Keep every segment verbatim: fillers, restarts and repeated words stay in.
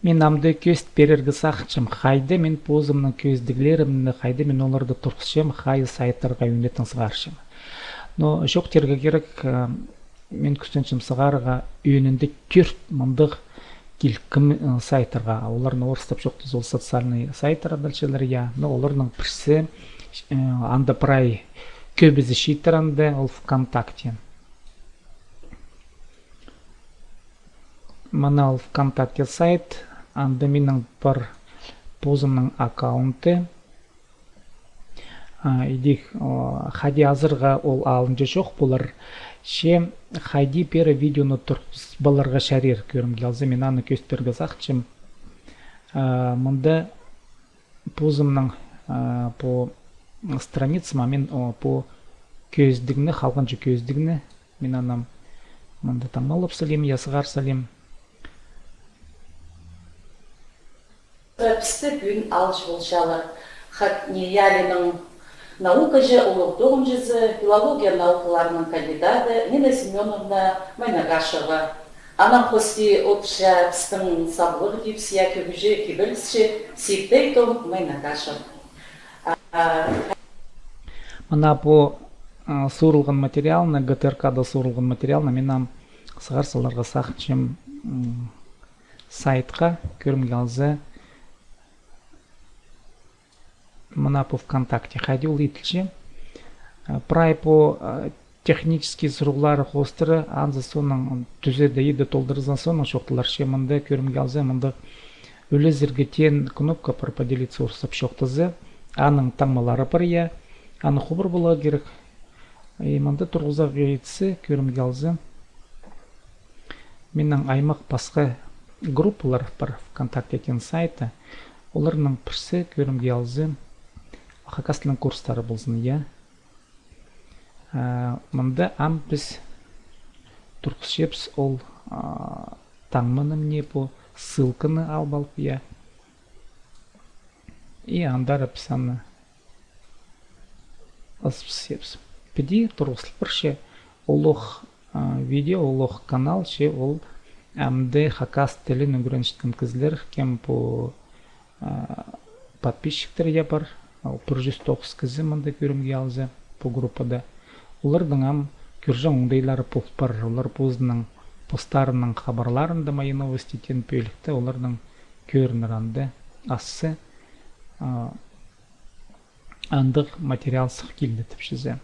Мин амды кӧзіт пирерге сағынчам, хайди мин позымның кӧзідіглерімні, хайди мин оларды турғысчам, хай сайттарға ӧнетін сығарчам. Но чоохтирға кирек, э, мин кӱстенчем сығарарға ӧӧнінде тӧрт мындағ килкім, э, сайттарға. Оларны орыстап чоохтаза, ол социальный сайттар адалчалар, я. Но оларның пірсі, э, анда прай кӧбізі чииттер анда, ол ВКонтакте. Мына ол ВКонтакте сайт, анда минің пар позымның аккаунты. А, идӧк, о, хайди азарға ол алынҷа чох полар. Че хайди пеер видеоны турғызып аларға чарир, кӧрімге алза, мин аны кӧзіт пирерге сағынчам. А, мында позымның, а, пу страницама мин, о, пу кӧзідігні, халғанҷы кӧзідігні, мин аны мында таңмалап салим, я сығар салим. Пісті пӱӱн алҷы полчалар. Хакни Ялинның наукаҷы, улуғ тоғынҷызы, филология наукаларының кандидаты Нина Семёновна Майнагашева. Анаң хости обща пістің саблығ типче, я, кӧгҷі кибелісчі Сибдей Том Майнагашев. А, а, Мына пу, а, суурылған материалны, ГТРК-да суурылған материалны мин ам сығар саларға сағынчам, м, сайтха, кӧрімге алза. Мына пу ВКонтакте хайди ол иділче. А, прай пу, а, технический сурығлары хоостыра, анзы соонаң тӱзеде иде толдырзаң соонаң чоохталар. Че мында, кӧрімге алза, мында ӱлезерге теен кнопка пар, поделиться, орыстап чоохтаза. Аның таңмалары пар, я. Аны хубар поларға кирек. И мында турғызарға итсе, кӧрімге алза, минің аймах пасха группалар пар ВКонтакте теен сайтта. Оларның пірсі, кӧрімге алза, хакас тілінің курстары ползын, я. А, мында ам піс турғысчабыс ол, а, таңманы, мына пу ссылканы алып алып, я. И андар піс аны ызыбысчабыс. Піди турғызыл парча улуғ, а, видео, улуғ канал, че ол амды хакас тілін ӱгренчеткен кізілер, кем пу, а, подписчиктер, я, пар, ол пір чӱс тоғыс кізі мында, кӧрімге алза, пу группада. Оларның ам кӧрҷең оңдайлары пол пар, олар позының, постарының хабарларында, «Мои новости» теен пӧлікте, оларның кӧрінер анда ассы, а, андағ материал сых килді тіпчезе.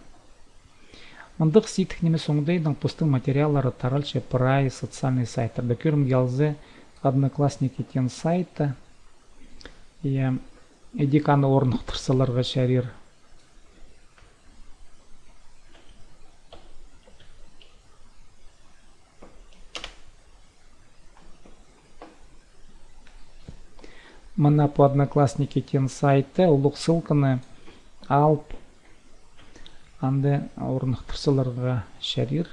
Мындағ сидік нимес оңдайнаң постың материаллары таралча прай социальный сайттарда. Кӧрімге алза, Одноклассники теен сайтта. Я, идӧк аны орныхтыр саларға чарир. Мына пу Одноклассники теен сайтта улуғ ссылканы алып, анда орныхтыр саларға чарир,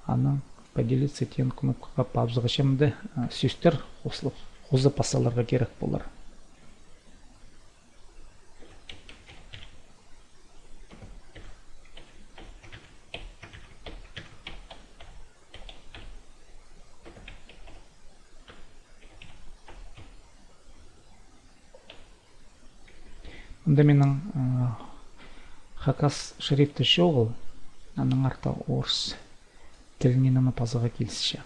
анаң поделиться теен кнопкаға пабызарға. Че мында, а, сӧстер хозы-, хоза пас саларға кирек полар. Мында минің, а, хакас шрифті чоғыл, аннаңар даа орыс тілінең аны пазарға килісче.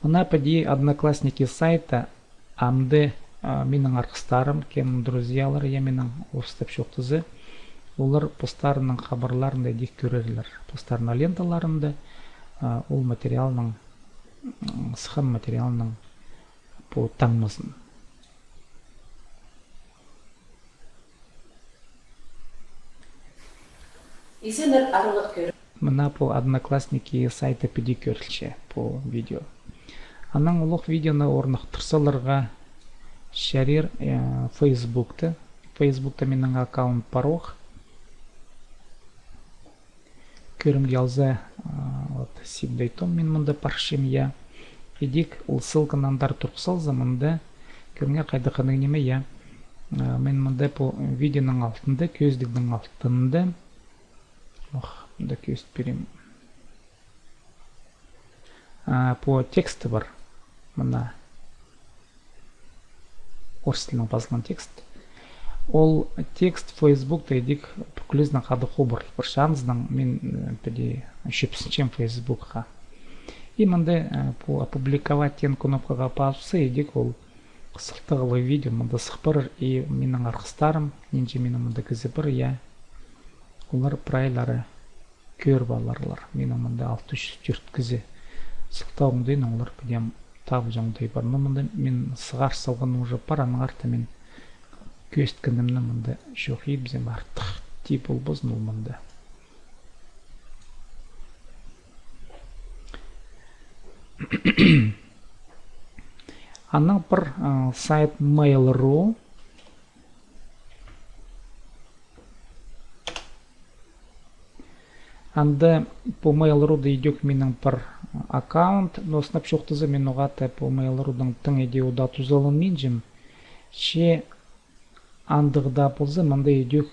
Мына піди Одноклассники сайтта амды, а, минің арғыстарым, кем друзьялар, я, минің орыстап чоохтаза, олар постарының хабарларында идӧк кӧрерлер. Постарының ленталарында, а, ол материалның, м, сыххан материалның пу таңмазын. Изеннер аарлығ кӧр. Мына пу Одноклассники сайты піди кӧрілче, пу видео. Анаң улуғ видеоны орныхтыр саларға чарир, э, Фейсбукта. Фейсбукта минің аккаунт пар ох. Кӧрімге алза, а, вот, Сибдей Том, мин мында парчам, я. Идӧк ол ссылканы андар турғыс салза, мында кӧріңер, хайдағ хынығ ниме, я. А, мин мында пу видеоның алтында, кӧзідігнің алтында. Ох, мында кӧзіт пирем. А, пу тексті пар. Мына. орыс тілінең пазылған текст. Ол текст Фейсбукта идӧк пӱкӱлезінең хада хубар. Пір чазынаң мин, э, піди чӧпсінчем Фейсбукха. И мында, э, пу «Опубликовать» теен кнопкаға пазыбысса, идӧк ол сылтағлығ видео мында сых парар, и минің арғыстарым, нинҷе минің мында кізі пар, я, олар прайлары кӧріп аларлар. Минің мында алты чӱс тӧрт кізі. Сылтағ оңдайнаң олар піди ам табылҷаң оңдай пар. Но мында мин сығар салған уже пар, аннаңар та мин кӧзіткенімні мында чох идібізем, артых тип полбазын ол мында. Анаң пір, а, сайт Mail.ru. Анда пу Mail.ru-да идӧк минің пір аккаунт, но сынап чоохтаза, мин оғаа та пу Mail.ru-даң тың иди удаа тузаланминчам. Че андағ даа полза, мында идӧк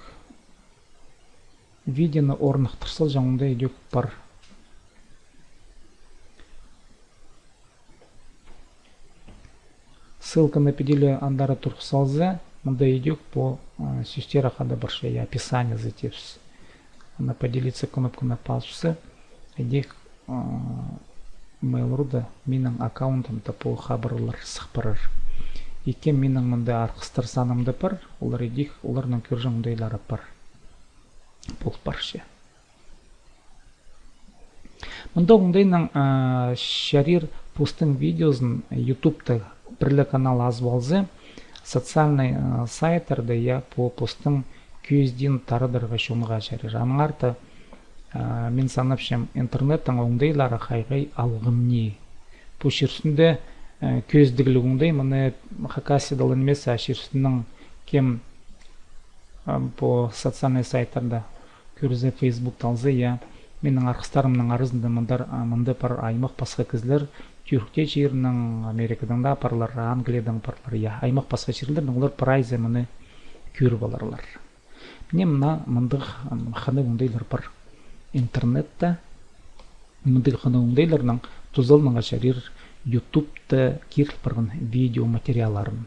видеоны орныхтыр салҷаң оңдай идӧк пар. Ссылканы піди ле андар турғыс салза, мында идӧк пу, а, сӧстер хада парча, я, описаниезі тіпче. Ана «Поделиться» кнопканы пазыбысса, идӧк, а, Mail.ru-да минің аккаунтымда пу хабарлар сых парар. И кем минің мында арғыстар санымда пар, олар идӧк, оларның кӧрҷең оңдайлары пар. Пол парча. Мында оңдайнаң, а, чарир постың видеозын Ютубта пір ле канал азып алза, социальный, а, сайттарда, я, пу постың кӧзідиин тарадарға чонға чарир. Аннаңар та, а, мин санапчам, интернеттің оңдайлары хайхай алғым ни. Пу чир ӱстӱнде, а, кӧзідігліг оңдай, мыны Хакасияда ла нимес, а чир ӱстӱнең кем, а, пу социальный сайттарда кӧрзе, Фейсбукты алза, я. Минің арғыстарымның аразында мындар, а, мында пар аймах пасха кізілер, Тӱркте чирінең, Америкадаң даа парлар, Англиядаң парлар, я. Аймах пасха чирлердең, олар прайзы мыны кӧріп аларлар. Мына, мына мындағ, м, хынығ оңдайлар пар интернетте. Мындағ хынығ оңдайларнаң тузаланарға чарир Ютубта киріл парған видео материалларын.